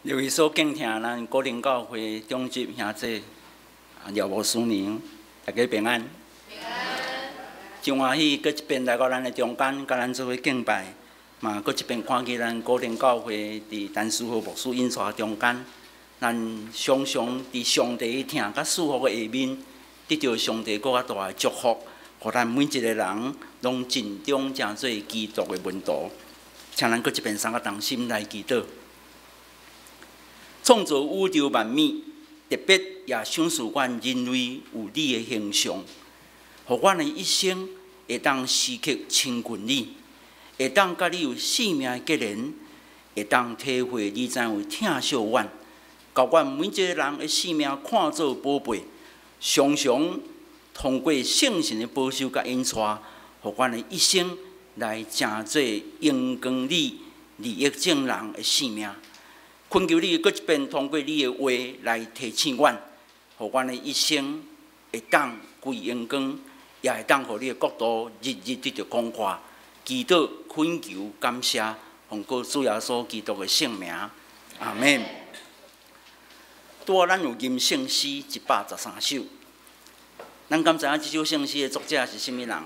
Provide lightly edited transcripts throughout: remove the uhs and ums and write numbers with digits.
列位所敬聽咱古林教會長執兄姐廖牧師娘，大家平安。平安。真歡喜，閣一遍來到咱的中間，佮咱做伙敬拜，嘛閣一遍看見咱古林教會佇陳思和牧師引帶中間，咱常常佇上帝的疼佮祝福的下面，得著上帝閣較大的祝福，予咱每一个人攏盡忠成做基督的門徒。請咱閣一遍三個同心來祈禱。創造宇宙萬物，特別也賞賜阮人類有你的形象，予阮的一生會當時刻親近你，會當佮你有生命的結連，會當體會你怎樣疼惜阮，共阮每一個人的生命看做寶貝，常常通過聖神的保守佮引帶，予阮的一生來成做榮光你、利益眾人的生命。懇求你閣一遍通過你的話來提醒阮，予阮的一生會當歸榮光，也會當予你的國度日日得著廣闊。祈禱、懇求、感謝，奉告主耶穌基督的聖名，阿門。拄仔咱有吟聖詩113首，咱敢知影這首聖詩的作者是啥物人？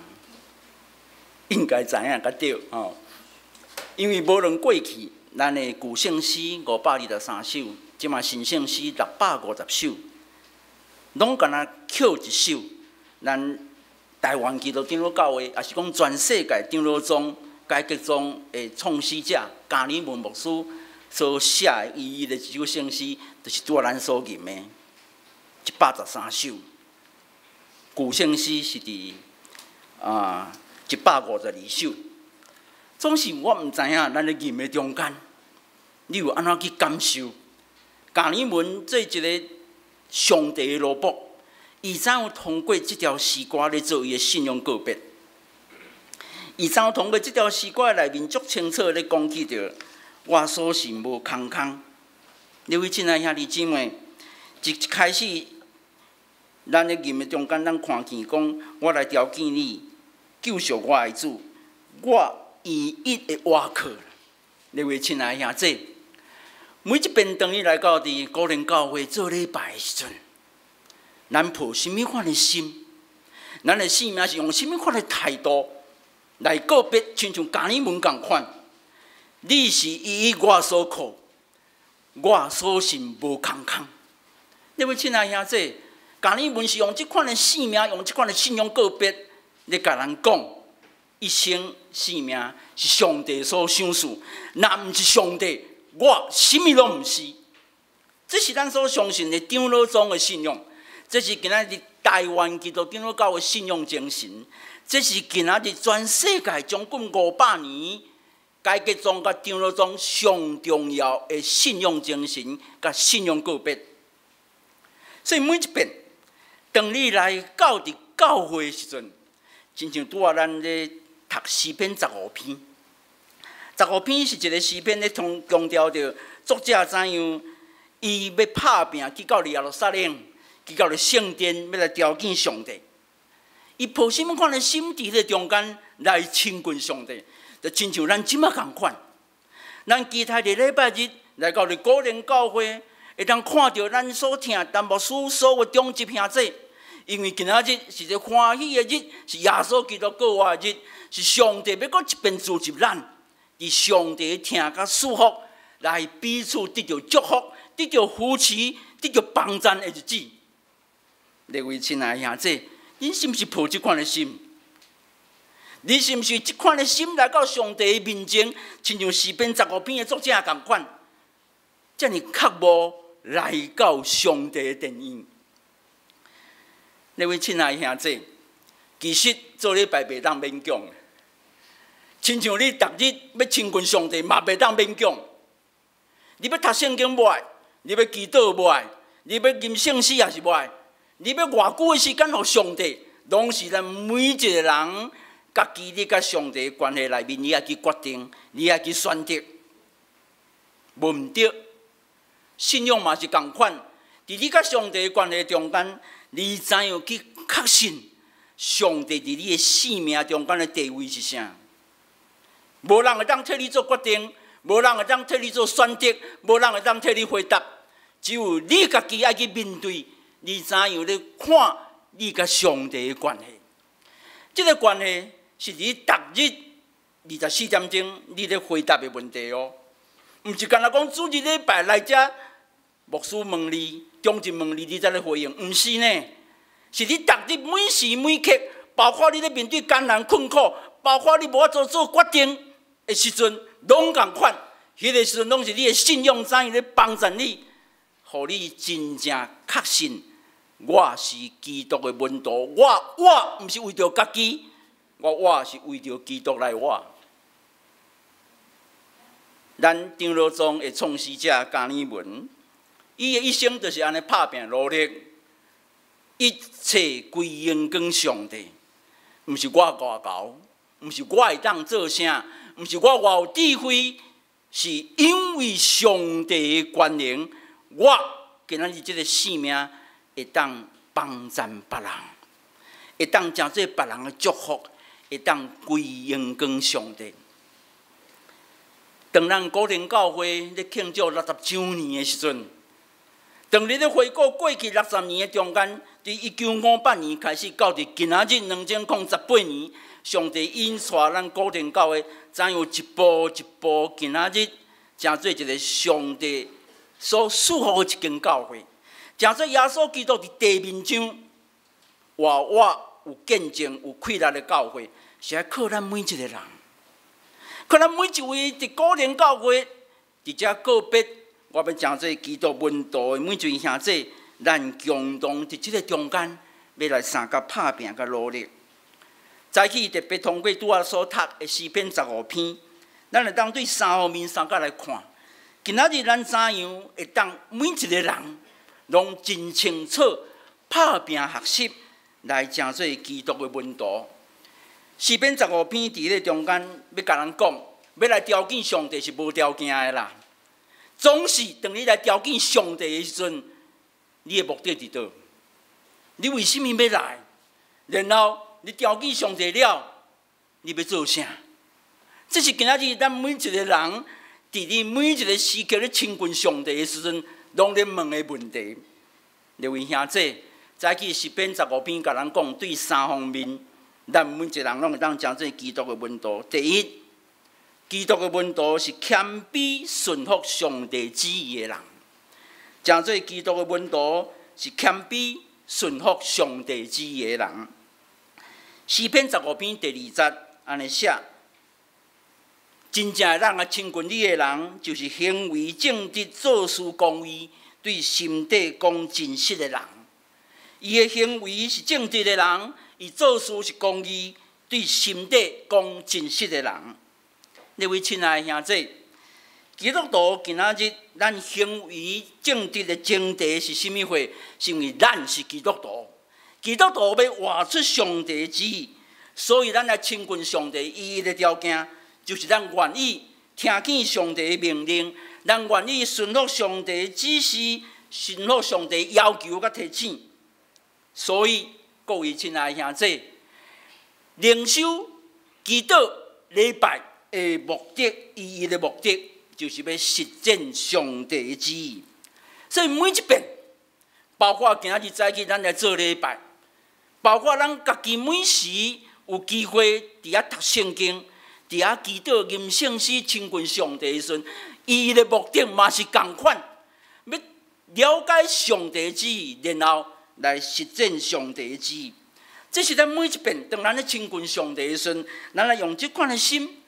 應該知影較對吼，因為無論過去，咱的舊聖詩523首，這馬新聖詩650首，攏敢若抾一首。咱台灣基督長老教會，抑是講全世界長老宗改革宗的創始者加爾文牧師所寫的伊的一首聖詩，就是拄仔咱所吟的113首。舊聖詩是佇152首。總是我毋知影，咱咧吟的中間，你有按怎去感受？加爾文做一个上帝的奴僕，伊怎樣通過這條詩歌咧做伊的信仰告別？伊怎樣通過這條詩歌內面足清楚咧講起著，我所信無空空。各位親愛兄弟姊妹，一開始咱咧吟的中間，咱看見講，我來朝見你，救贖我的主，我唯一的倚靠。各位親愛兄弟，每一遍當你來到佇古林教會做禮拜的時陣，咱抱啥物款的心？咱的生命是用啥物款的態度來告別？親像加爾文仝款，你是唯一我所靠，我所信無空空。各位親愛兄弟，加爾文是用這款的生命，用這款的信仰告別，咧共人講，一生生命是上帝所賞賜，若毋是上帝，我啥物攏毋是。這是咱所相信的長老宗的信仰，這是今仔日台灣基督長老教會信仰精神，這是今仔日全世界將近500年改革宗佮長老宗上重要的信仰精神佮信仰告別。所以每一遍，當你來到佇教會的時陣，親像拄仔咱咧讀詩篇十五篇，十五篇是一个詩篇咧，強強調著作者怎樣，伊欲拍拚去到耶路撒冷，去到聖殿，欲來朝見上帝。伊抱啥物款的心佇彼个中間來親近上帝，就親像咱這馬仝款。咱期待佇禮拜日來到佇古林教會，會當看著咱所疼陳牧師所有長執兄弟，因為今仔日是一个歡喜的日，是耶穌基督復活的日，是上帝欲閣一遍召集咱，佇上帝的疼佮祝福來彼此得著祝福、得著扶持、得著幫贊的日子。各位親愛兄弟，恁是毋是抱這款的心？你是毋是這款的心來到上帝的面前，親像詩篇十五篇的作者仝款，遮爾渴慕來到上帝的殿院？各位親愛兄弟，其實做禮拜袂當勉強，親像你逐日欲親近上帝嘛袂當勉強。你欲讀聖經無愛，你欲祈禱無愛，你欲吟聖詩也是無愛，你欲偌久的時間予上帝，攏是咱每一個人家己你佮上帝關係內面，你愛去決定，你愛去選擇，無毋對。信仰嘛是仝款，佇你佮上帝的關係中間，你怎樣去確信上帝佇你的生命中間的地位是啥？無人會當替你做決定，無人會當替你做選擇，無人會當替你回答，只有你家己愛去面對。你怎樣咧看你佮上帝的關係？這個關係是你逐日24點鐘你咧回答的問題哦。毋是干焦講主日禮拜來遮，牧師問你，長執問你，你才咧回應，毋是呢？是你逐日每時每刻，包括你咧面對艱難困苦，包括你無法度做決定的時陣，攏仝款。彼個時陣攏是你的信仰怎樣咧幫助你，予你真正確信我是基督的門徒。我活毋是為著家己，我活是為著基督來活。咱長老宗的創始者加爾文，伊的一生就是按呢拍拚努力，一切歸榮光上帝，毋是我偌𠢕，毋是我會當做啥，毋是我偌有智慧，是因為上帝的權能，我今仔日這个生命會當幫贊別人，會當成做別人的祝福，會當歸榮光上帝。當咱古田教會咧慶祝60週年的時陣，當你咧回顧過去六十年的中間，佇1958年開始到佇今仔日2018年，上帝引帶咱古田教會怎樣一步一步，今仔日成做一个上帝所賜福的一間教會，成做耶穌基督佇地面上活活有見證、有氣力的教會，是愛靠咱每一個人。靠咱每一位佇古田教會，佇遮告別，我欲成做基督門徒的每一位兄弟，咱共同佇這个中間，欲來相佮拍拚佮努力。早起特別通過拄仔所讀的詩篇十五篇，咱會當對三方面相佮來看。今仔日咱怎樣會當每一個人攏真清楚拍拚學習來成做基督的門徒。詩篇十五篇佇咧中間，欲共人講，欲來朝見上帝是無條件的啦。總是當你來朝見上帝的時陣，你的目的佇佗？你為啥物欲來？然後你朝見上帝了，你欲做啥？這是今仔日咱每一個人佇你每一個時刻咧親近上帝的時陣，攏咧問的問題。各位兄弟，早起詩篇十五篇共咱講，對三方面，咱每一個人攏會當成做基督的門徒。第一，基督的門徒是謙卑順服上帝旨意的人。成做基督的門徒是謙卑順服上帝旨意的人。詩篇十五篇第二節按呢寫：真正會當來親近你的人，就是行為正直、做事公義、對心底講真實的人。伊的行為是正直的人，伊做事是公義，對心底講真實的人。各位親愛的兄弟，基督徒今仔日咱行為正直的前提是啥物貨？是因為咱是基督徒，基督徒欲活出上帝的旨意，所以咱來親近上帝，伊的條件就是咱願意聽見上帝的命令，咱願意順服上帝的指示，順服上帝要求佮提醒。所以，各位親愛的兄弟，靈修、祈禱、禮拜的目的，伊的目的就是欲實踐上帝的旨意。所以每一遍，包括今仔日早起咱來做禮拜，包括咱家己每時有機會佇遐讀聖經，佇遐祈禱、吟聖詩、親近上帝的時陣，伊的目的嘛是仝款，欲了解上帝的旨意，然後來實踐上帝的旨意。這是咱每一遍當咱咧親近上帝的時陣，咱來用這款的心，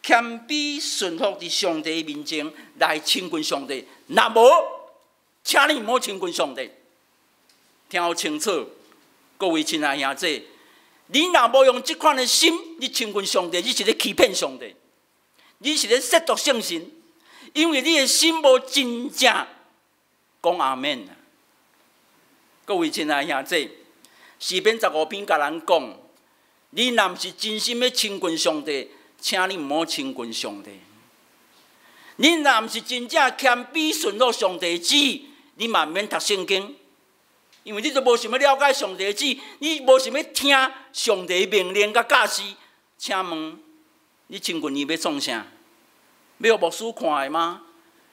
謙卑順服佇上帝面前來親近上帝。若無，請你毋好親近上帝。聽好清楚，各位親愛兄弟，你若無用這款的心，你親近上帝，你是咧欺騙上帝，你是咧褻瀆聖神，因為你的心無真正講阿們。各位親愛兄弟，詩篇十五篇共咱講，你若毋是真心欲親近上帝，請你毋好親近上帝。你若毋是真正謙卑順服上帝旨意，你嘛毋免讀聖經，因為你都無想欲了解上帝旨意，你無想欲聽上帝命令佮教示。請問你親近伊欲創啥？欲予牧師看的嗎？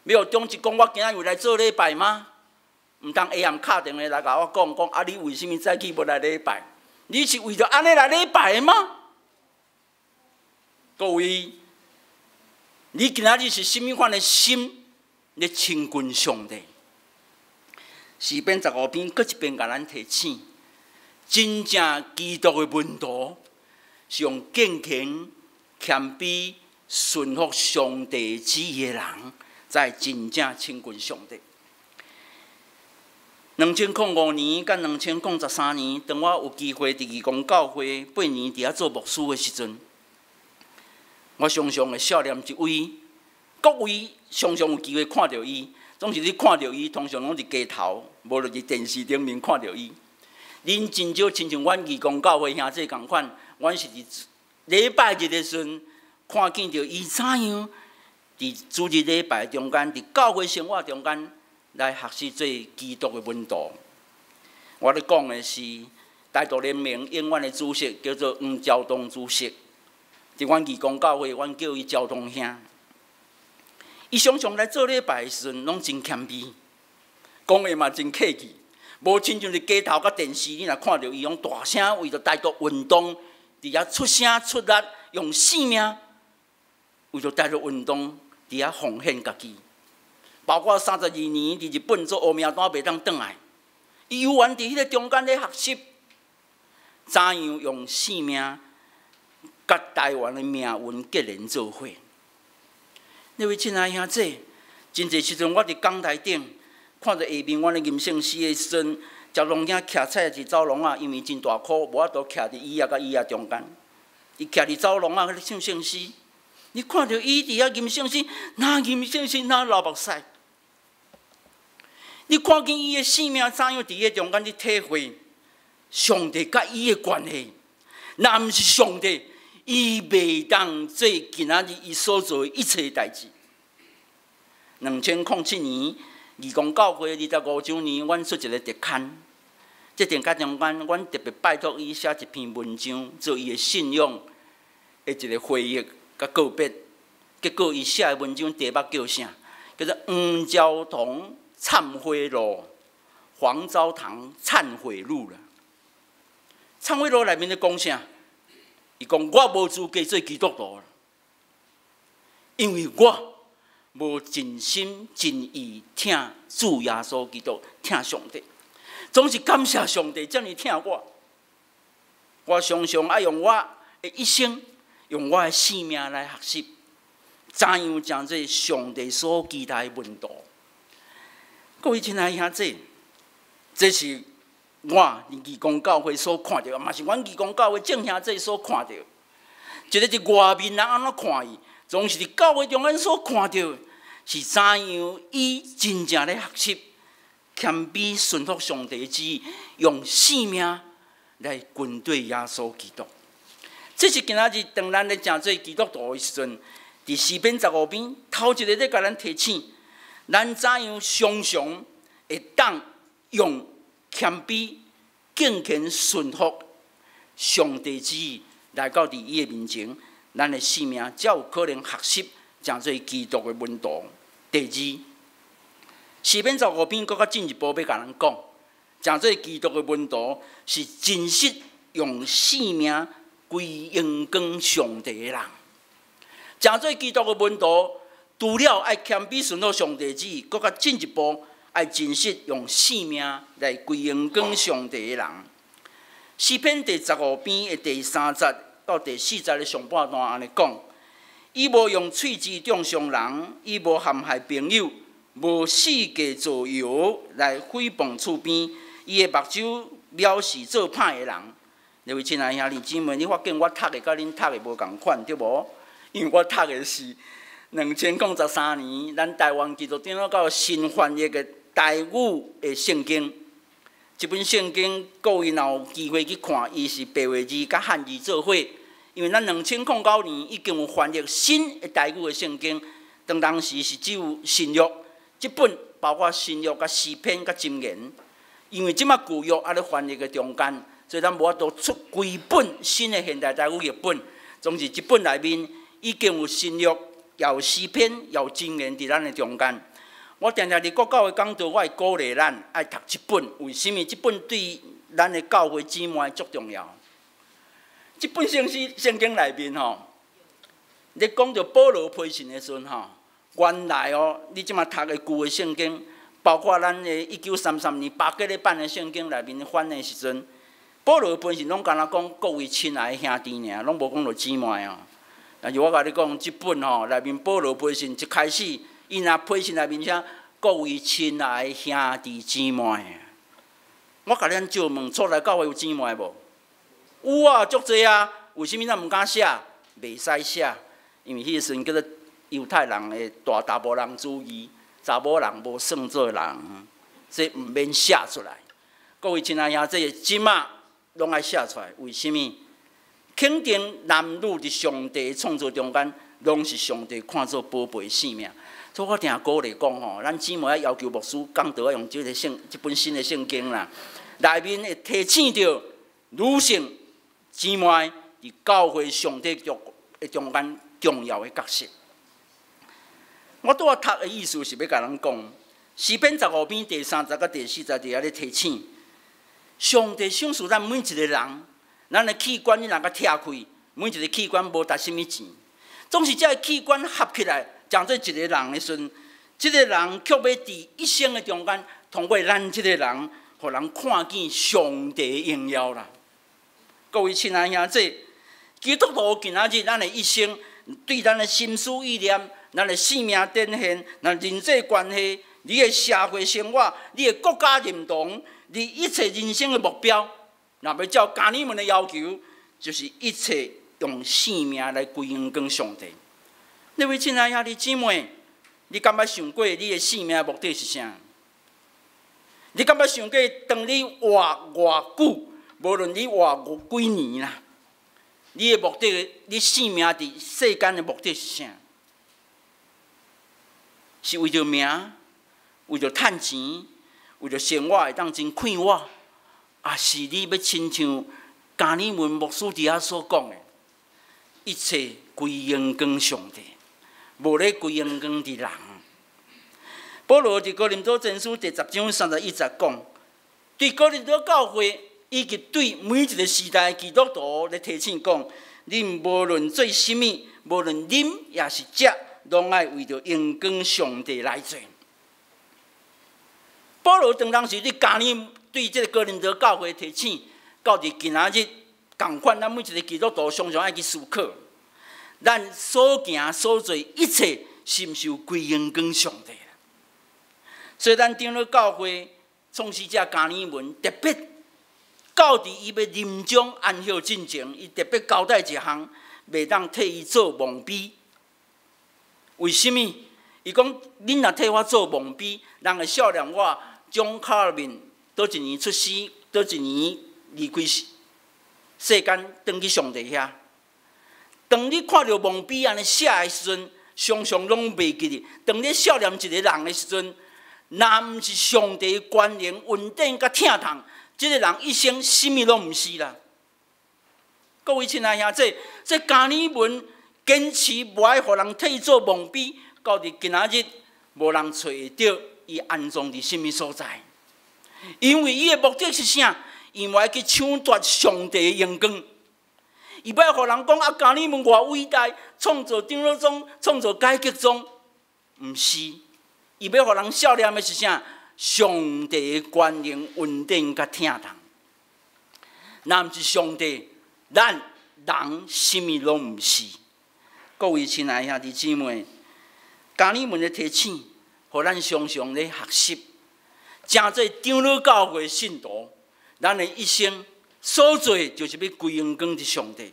欲予長執講我今仔日來做禮拜嗎？毋通下暗敲電話來共我講講啊！你為啥物早起無來禮拜？你是為著按呢來禮拜的嗎？各位，你今仔日是啥物款的心咧親近上帝？詩篇十五篇，閣一遍共咱提醒：真正基督的門徒是用敬虔、謙卑、順服上帝旨意的人，才會真正親近上帝。2005年佮2013年，當我有機會佇義工教會8年佇遐做牧師的時陣，我常常會數念一位，各位常常有機會看著伊，總是你看著伊，通常攏佇街頭，無就佇電視頂面看著伊。恁真少親像阮義工教會兄弟仝款，阮是佇禮拜日的時陣看見著伊怎樣佇主日禮拜中間，佇教會生活中間來學習做基督的門徒。我咧講的是台獨聯盟永遠的主席，叫做黃昭東主席。佇阮義工教會，阮叫伊昭東兄。伊常常來做禮拜的時陣，攏真謙卑，講話嘛真客氣，無親像佇街頭佮電視，你若看著伊用大聲為著台獨運動，佇遐出聲出力，用性命為著台獨運動，佇遐奉獻家己。包括32年佇日本做烏名單袂當轉來，伊猶原佇彼个中間咧學習，怎樣用性命佮台灣的命運結連做伙。那位親愛兄弟，真濟時陣我佇講台頂看著下面阮的吟聖詩的時陣，食龍仔徛菜佇走廊仔，因為真大箍，無法度徛佇椅仔佮椅仔中間。伊徛佇走廊仔咧唱聖詩，你看著伊佇遐吟聖詩，若吟聖詩，若流目屎。你看見伊的生命怎樣佇彼中間去體會上帝佮伊的關係？若毋是上帝，伊袂當做今仔日伊所做的一切代誌。2007年，義工教會25週年，阮出一个特刊。這特刊中間，阮特別拜託伊寫一篇文章，做伊的信仰的一个回憶佮告別。結果，伊寫的文章題目叫啥？叫做《黃昭堂懺悔錄》。黃昭堂懺悔錄啦。懺悔錄內面咧講啥？伊講我無資格做基督徒，因為我無盡心盡意疼主耶穌基督，疼上帝。總是感謝上帝遮爾疼我。我常常愛用我的一生，用我的性命來學習，怎樣成做上帝所期待的門徒。各位親愛兄弟，這是我佇義工教會所看著，嘛是阮義工教會眾兄弟所看著。一个佇外面人按怎看伊，總是佇教會中間所看著，是怎樣伊真正咧學習謙卑順服上帝的旨意，用性命來跟隨耶穌基督。這是今仔日當咱咧成做基督徒的時陣，佇詩篇十五篇頭一个咧共咱提醒，咱怎樣常常會當用謙卑、敬虔、順服上帝旨意來到佇伊的面前，咱的生命才有可能學習成做基督的門徒。第二，詩篇十五篇閣較進一步欲共咱講，成做基督的門徒是真實用性命歸榮光上帝的人。成做基督的門徒，除了愛謙卑順服上帝旨意，閣較進一步愛真實用性命來歸榮光上帝的人。詩篇第十五篇的第三節到第四節的上半段按呢講：伊無用喙舌中傷人，伊無陷害朋友，無四界造謠來誹謗厝邊，伊的目睭藐視做歹的人。各位親愛兄弟姊妹，你發現我讀的佮恁讀的無仝款對無？因為我讀的是2013年咱台灣基督長老教新翻譯的台語的聖經。這本聖經各位若有機會去看，伊是白話字佮漢字做伙。因為咱2009年已經有翻譯新的台語的聖經，當時是只有新約這本，包括新約、佮詩篇、佮箴言。因為這馬舊約猶咧翻譯的中間，所以咱無法度出規本新的現代台語譯本。總之，這本內面已經有新約也有詩篇，也有箴言佇咱的中間。我定定佇國教會講道，我會鼓勵咱愛讀這本。為啥物？這本對咱的教會姊妹足重要。這本聖書聖經內面吼，咧講著保羅批信的時陣吼，原來哦，你這馬讀的舊的聖經，包括咱的1933年巴格咧版的聖經內面翻的時陣，保羅批信攏干焦講各位親愛的兄弟爾，攏無講著姊妹哦。但是我共你講，這本吼內面保羅批信一開始，伊若批信內面寫各位親愛的兄弟姊妹，我共恁借問，厝內教會有姊妹無？有啊，足濟啊。為啥物咱毋敢寫？袂使寫，因為彼個時陣叫做猶太人的大查埔人主義，查某人無算做人，所以毋免寫出來。各位親愛兄弟，這馬攏愛寫出來，為啥物？肯定男女佇上帝創造中間，攏是上帝看做寶貝性命。所以我定鼓勵講吼，咱姊妹愛要求牧師講道愛用這個聖這本新的聖經啦，內面會提醒著女性姊妹佇教會上帝中的中間重要的角色。我拄仔讀的意思是欲共人講，詩篇15篇第三節佮第四節佇遐咧提醒，上帝賞賜咱每一個人，咱的器官你若共拆開，每一個器官無值啥物錢，總是這个器官合起來，成做一個人的時陣，這個人卻欲佇一生的中間，通過咱這個人，予人看見上帝的榮耀啦。各位親愛兄弟，基督徒今仔日咱的一生，對咱的心思意念、咱的生命展現、咱人際關係、你的社會生活、你的國家認同、你一切人生的目標，若欲照迦尼文的要求，就是一切用性命來歸榮光上帝。那位親愛兄弟姊妹，你敢捌想過你的性命目的是啥？你敢捌想過，當你活偌久，無論你活幾年啦，你的目的，你性命佇世間的目的是啥？是為著名，為著趁錢，為著生活會當真快活，抑是你欲親像迦尼文牧師佇遐所講的，一切歸榮光上帝，無咧歸榮光佇人。保羅佇哥林多前書第10章31節講，對哥林多教會以及對每一個時代基督徒咧提醒講，恁無論做啥物，無論啉抑是食，攏愛為著榮光上帝來做。保羅當當時對迦尼對這個哥林多教會提醒，到佇今仔日仝款，咱每一個基督徒常常愛去思考，咱所行所做一切，是毋是有歸榮光上帝？所以，咱長老教會創始者迦尼文特別到佇伊欲臨終安息進前，伊特別交代一項，袂當替伊做墓碑。為啥物？伊講：恁若替我做墓碑，人會數念我蔣卡爾文佗一年出生，佗一年離開世間，轉去上帝遐。當你看著墓碑按呢寫的時陣，常常攏袂記得。當你數念一個人的時陣，若毋是上帝權能、恩典佮疼痛，這個人一生啥物攏毋是啦。各位親愛兄弟，這迦尼文堅持無愛予人替伊做墓碑，到佇今仔日無人揣會著伊安葬佇啥物所在。因為伊的目的是啥？伊無愛去搶奪上帝的榮光，伊欲予人講啊，迦尼文偌偉大，創造長老宗，創造改革宗，毋是。伊欲予人數念的是啥？上帝的權能、恩典佮疼痛。若毋是上帝，咱人啥物攏毋是。各位親愛兄弟姊妹，迦尼文的提醒，予咱常常咧學習，成做長老教會信徒，咱的一生所做就是欲歸榮光佇上帝，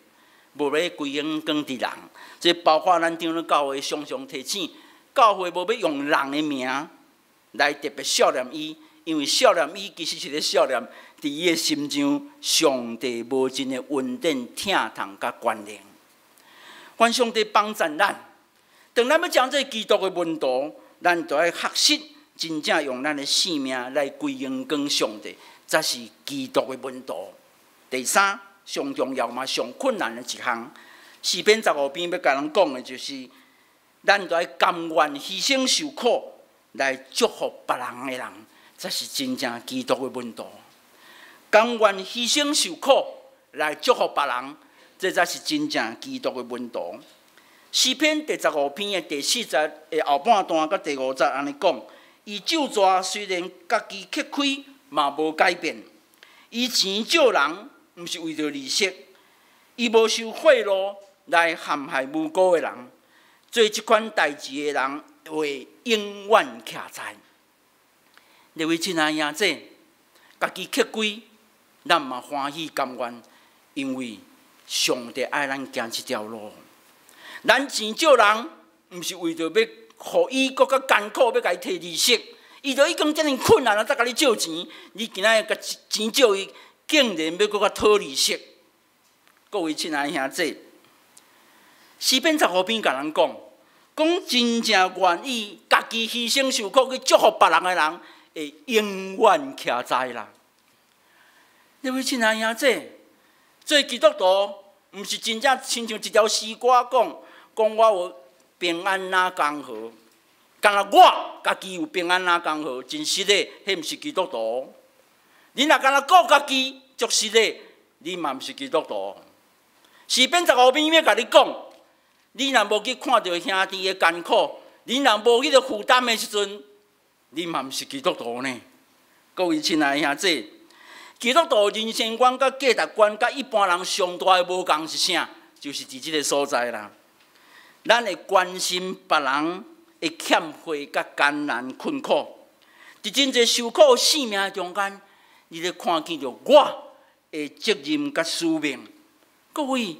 無欲歸榮光佇人。這包括咱長老教會常常提醒，教會無欲用人的名來特別數念伊，因為數念伊其實是咧數念佇伊的心上，上帝無盡的恩典、疼痛佮權能。願上帝幫助咱，當咱欲成做基督的門徒，咱就愛學習真正用咱的性命來歸榮光上帝，才是基督的門徒。第三，上重要嘛上困難的一項，詩篇十五篇欲共人講的就是，咱就愛甘願犧牲受苦來祝福別人的人，才是真正基督的門徒。甘願犧牲受苦來祝福別人，這才是真正基督的門徒。詩篇第十五篇的第四節的後半段佮第五節按呢講：伊咒詛雖然家己克虧，嘛無改變。伊錢借人，毋是為著利息，伊無收賄賂來陷害無辜的人。做這款代誌的人，會永遠徛在。各位親愛兄弟，家己克虧，咱嘛歡喜甘願，因為上帝愛咱行這條路。咱錢借人，毋是為著欲予伊閣較艱苦，欲共伊提利息。伊就已經遮爾困難啊，才共你借錢。你今仔日共錢借伊，竟然欲閣較討利息。各位親愛兄弟，詩篇十五篇共咱講，講真正願意家己犧牲受苦去祝福別人的人，會永遠徛在啦。各位親愛兄弟，做基督徒，毋是真正親像一條詩歌講，講我有平安若江河，干焦我家己有平安若江河，真實的，彼毋是基督徒。你若干焦顧家己，足實的，你嘛毋是基督徒。詩篇十五篇欲共你講，你若無去看著兄弟的艱苦，你若無彼個負擔的時陣，你嘛毋是基督徒呢。各位親愛兄弟，基督徒人生觀佮價值觀佮一般人上大的無仝是啥？就是佇這个所在啦。咱會關心別人的欠缺佮艱難困苦，佇真濟受苦性命中間，你咧看見著我的責任佮使命。各位，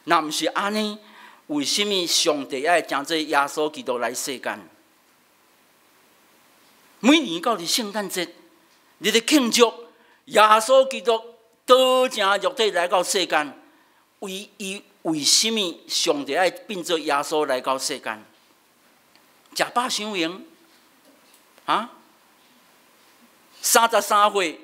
若毋是按呢，為啥物上帝愛成做耶穌基督來世間？每年到佇聖誕節，你咧慶祝耶穌基督道成肉體來到世間，為伊為啥物上帝愛變做耶穌來到世間？食飽傷閒，啊？33歲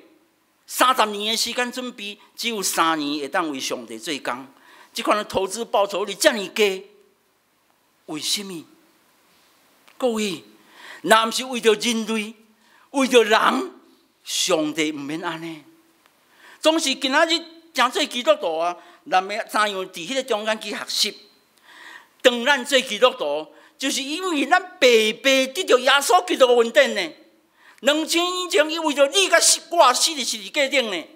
，30年的時間準備，只有3年會當為上帝做工。這款的投資報酬率遮爾低，為啥物？各位，若毋是為著人類，為著人，上帝毋免按呢。總是今仔日誠濟基督徒啊，咱欲怎樣佇彼个中間去學習？當咱做基督徒，就是因為咱白白得著耶穌基督的恩典呢。2000年前，伊為著你佮我死佇十字架頂呢。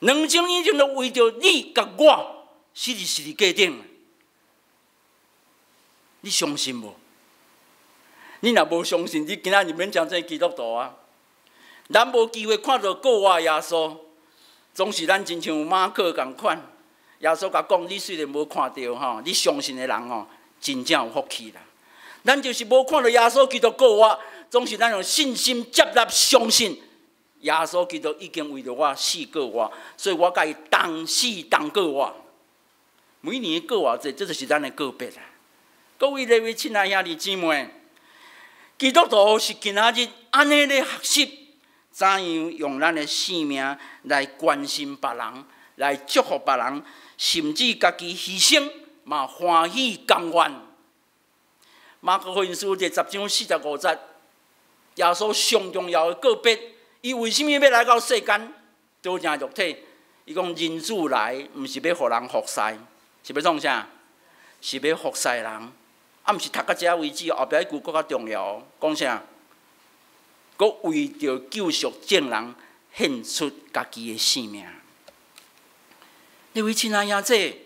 2000年前，就為著你佮我死佇十字架頂。你相信無？你若無相信，你今仔日免成做基督徒啊！咱無機會看著復活耶穌，總是咱親像馬可仝款，耶穌共講：你雖然無看著吼，你相信的人吼，真正有福氣啦。咱就是無看著耶穌基督復活，總是咱用信心接納相信耶穌基督已經為著我死復活，所以我共伊同死同復活。每年的復活節，這就是咱的告別啊！各位列位親愛兄弟姊妹，基督徒是今仔日按呢咧學習，怎樣用咱的性命來關心別人，來祝福別人，甚至家己犧牲，嘛歡喜甘願。馬可福音書第十章四十五節，耶穌上重要的告別，伊為啥物欲來到世間，道成肉體？伊講人子來，毋是欲予人服侍，是欲創啥？是欲服侍人。啊，毋是讀到遮為止，後壁彼句閣較重要。講啥？閣為著救贖眾人，獻出家己的性命。各位親愛兄弟，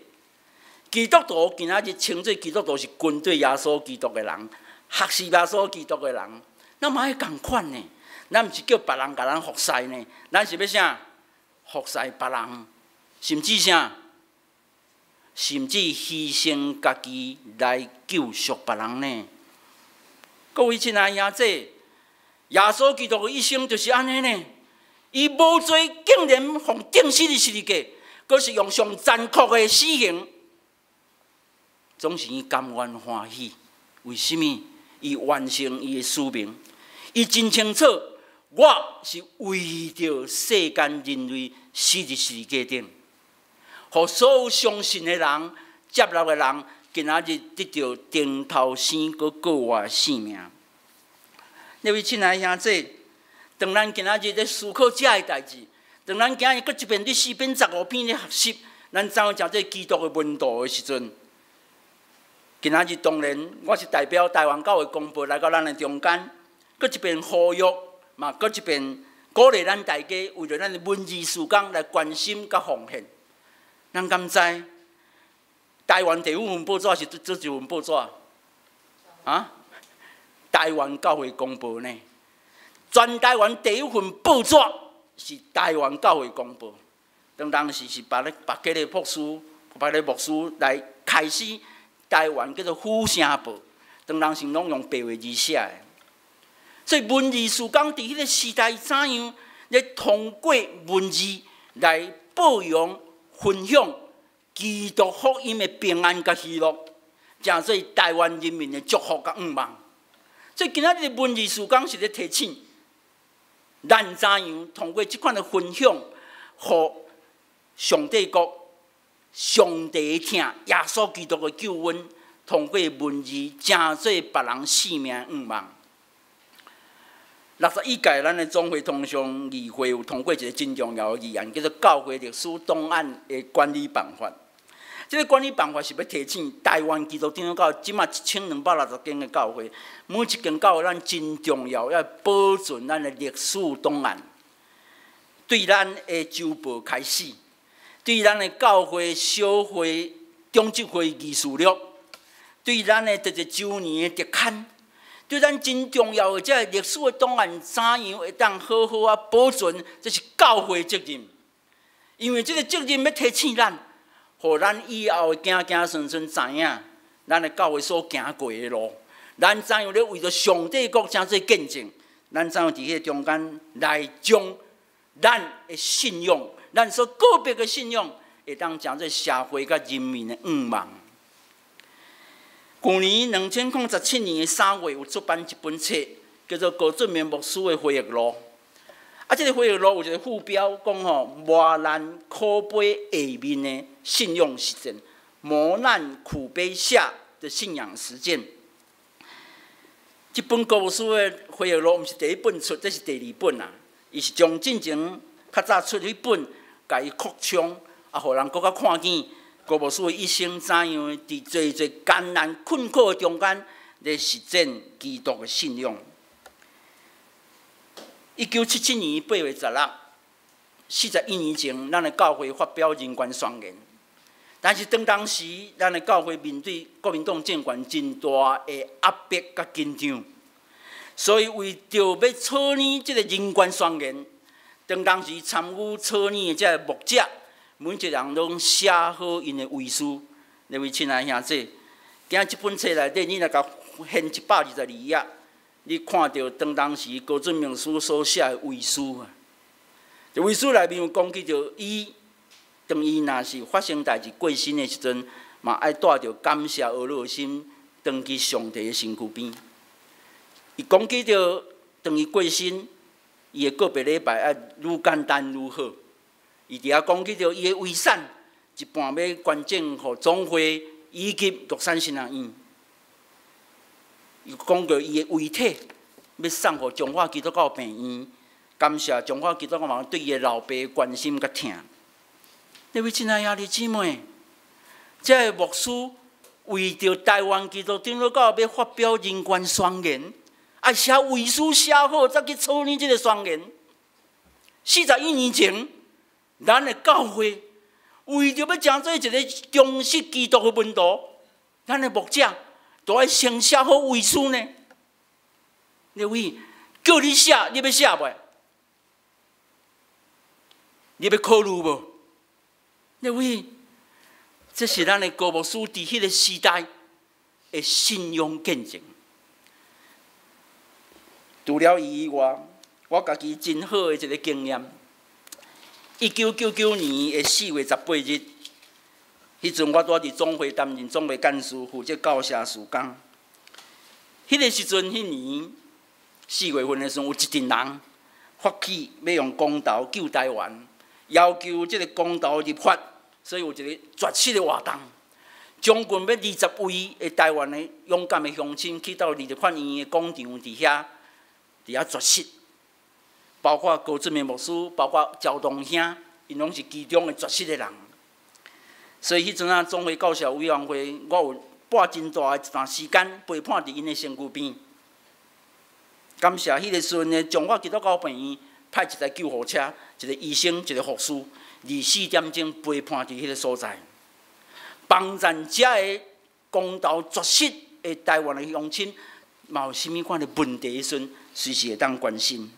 基督徒今仔日稱做基督徒是跟隨耶穌基督的人，學習耶穌基督的人，咱嘛愛仝款呢。咱毋是叫別人共咱服侍呢，咱是欲啥？服侍別人，甚至啥？甚至犧牲家己來救贖別人呢？各位親愛兄弟，耶穌基督的一生就是按呢呢。伊無罪，竟然予釘死佇十字架，閣是用上殘酷的死刑，總是伊甘願歡喜。為啥物？伊完成伊的使命，伊真清楚，我是為著世間人類死佇十字架頂，予所有相信的人、接納的人，今仔日得著頂頭生閣過活的性命。各位親愛兄弟，當咱今仔日咧思考這个代誌，當咱今日閣一遍佇詩篇15篇咧學習，咱怎樣成做基督的門徒的時陣，今仔日當然我是代表台灣教會公報來到咱的中間，閣一遍呼籲，嘛閣一遍鼓勵咱大家為著咱的文字事工來關心佮奉獻。咱敢知台灣第五份報紙是佗一份報紙？啊？台灣教會公報呢？全台灣第一份報紙是台灣教會公報。當時是別咧別個的牧師，別個牧師來開始台灣叫做府城報。當時攏用白話字寫的。所以文字事工佇彼個時代怎樣咧通過文字來報揚分享基督福音的平安佮喜樂，成做台灣人民的祝福佮願望。所以今仔日文字事工是咧提醒咱怎樣通過這款的分享，予上帝國、上帝的疼、耶穌基督的救恩，通過文字成做別人性命願望。61屆咱的總會通常議會有通過一個真重要的議案，叫做《教會歷史檔案的管理辦法》。這個管理辦法是欲提醒台灣基督長老教這馬1260間的教會，每一間教會咱真重要，要保存咱的歷史檔案。對咱的週報開始，對咱的教會小會、長執會議事錄，對咱的這個週年的特刊，對咱真重要的這个歷史的檔案，怎樣會當好好啊保存？這是教會責任，因為這個責任欲提醒咱，予咱以後的子子孫孫知影，咱的教會所行過的路，咱怎樣咧為著上帝國成做見證，咱怎樣佇彼个中間來將咱的信仰，咱所個別的信仰，會當成做社會佮人民的願望。舊年2017年的3月，有出版一本冊，叫做高俊明牧師的回憶錄。啊，這個回憶錄有一個副標，講吼磨難苦悲下面的信仰實踐，磨難苦悲下的信仰實踐。這本高牧師的回憶錄毋是第一本出，這是第二本啊。伊是將進前較早出彼本，共伊擴充，啊，予人閣較看見高牧師的一生怎樣佇濟濟艱難困苦的中間，咧實踐基督的信仰。1977年8月16，41年前，咱的教會發表人權宣言。但是當時，咱的教會面對國民黨政權真大的壓迫佮緊張，所以為著欲草擬這個人權宣言，當時參與草擬的這個牧者，每一個人攏寫好𪜶的遺書。各位親愛兄弟，今這本冊內底，你若共掀122頁，你看著當時高俊明師所寫的遺書啊，這遺書內面有講起著伊，當伊若是發生代誌過身的時陣，嘛愛帶著感謝呵咾的心，轉去上帝的身軀邊。伊講起著當伊過身，伊的告別禮拜愛愈簡單愈好。伊佇遐講起著伊的遺產，一半欲捐贈予總會以及玉山神學院。伊講過伊的遺體欲送予彰化基督教病院，感謝彰化基督教嘛對伊的老爸關心佮疼。各位親愛兄弟姊妹，這个牧師為著台灣基督長老教欲發表人權宣言，愛寫遺書寫好，才去草擬這个宣言。41年前，咱的教會為著欲成做一个忠實基督的門徒，咱的牧者都愛先寫好遺書呢。各位，叫你寫，你欲寫袂？你欲考慮無？各位，這是咱的高牧師佇彼个時代的信仰見證。除了伊以外，我家己真好的一个經驗。1999年的4月18日，彼陣我拄佇總會擔任總會幹事，負責教社事工。彼个時陣，彼年4月份的時陣，有一陣人發起欲用公投救台灣，要求這个公投立法，所以有一个絕食的活動。將近欲20位的台灣的勇敢的鄉親去到二十法院的廣場佇遐絕食，包括高志明牧師，包括焦東兄，𪜶攏是其中的絕食的人。所以彼陣仔總會教授委員會，我有撥真大的一段時間陪伴佇𪜶的身軀邊。感謝彼個時陣的彰化基督教病院派一台救護車，一個醫生，一個護士，24點鐘陪伴佇彼個所在，幫助遮个公道絕食的台灣的鄉親，嘛有啥物款的問題的時陣，隨時會當關心。